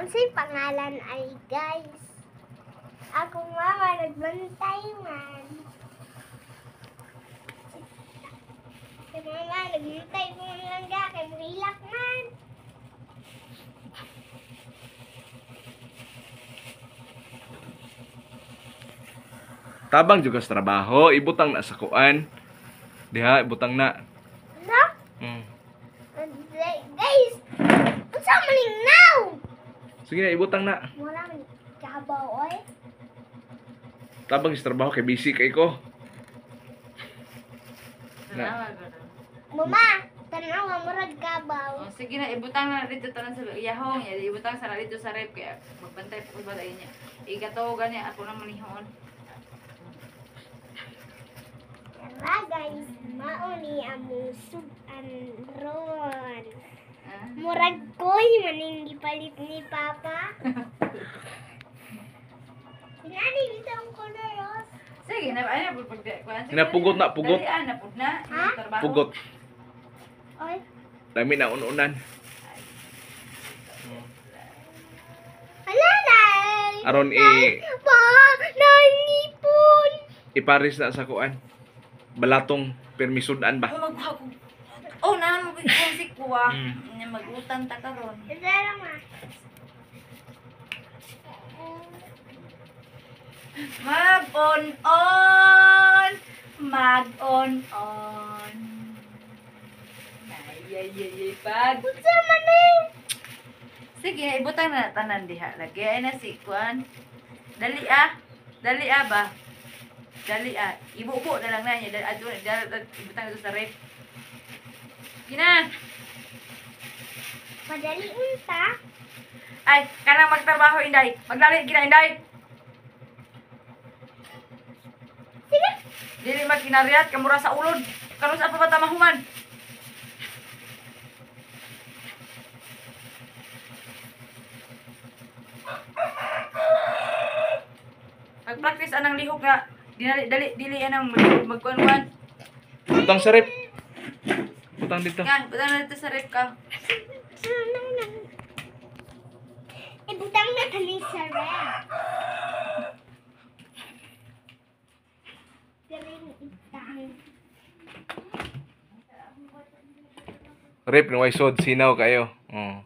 Unsay pangalan ay, guys? Akong mama nagbantay man. Si mama nagbantay po lang ga kay muhilak man. Tabang juga sa trabaho, ibutang na sa kuan. Diha ibutang na. Na? Guys, unsa man ning now? Sige na, ibutang na. Wala man kabaw oy. Tabang sa trabaho kay busy kay ko. Tanawa ba na? Mama, tanawa murag kabaw. Oh, sige na, ibutang na dito tanan sa iyahong, ya ibutang sa dito sa rep kaya magbantay po ko ba niya. Igato gani ako na manihon. Tara guys, mao ni among sudan ron. Ah. Murag koy maning gipalit ni Papa. Nani dito ang color rose. Sige na, ay na pud pag kuan. Sige Napugot na, pugot. Dali ah, napud na. Ha? Yung trabaho. Pugot. Oy, Dami na ununan. hala na. Aron i Pa, nangipon. iparis na sa kuan. Balatong permisudan ba? Oh, magkuha ko. Oh, na mo kung si kuha. Nya magutan ta karon. Tara ma. Mag on on. Mag on on. Ay ay ay, ay pag. Unsa man eh? Sige, ibutang na tanan diha. Lagi ay na si kuan. Dali ah. Dali ah ba. Dali ah. Ibubo na lang na niya. Dali adto dali ibutang dito sa ref. Gina. Padali unta. Ay, kanang magtrabaho inday. Magdali gina inday. Sige. Dili magkinariat kamura sa ulod. Karon sa pa ba ta mahuman? Pag-practice anang lihok nga dinali dali dili anang magkuan-kuan. Butang sa rep. Butang dito. Kan, butang na dito sa rep ka. Ibutang na kami sa ref. Galing itang. Rep ni Waisod sinaw kayo. Oh.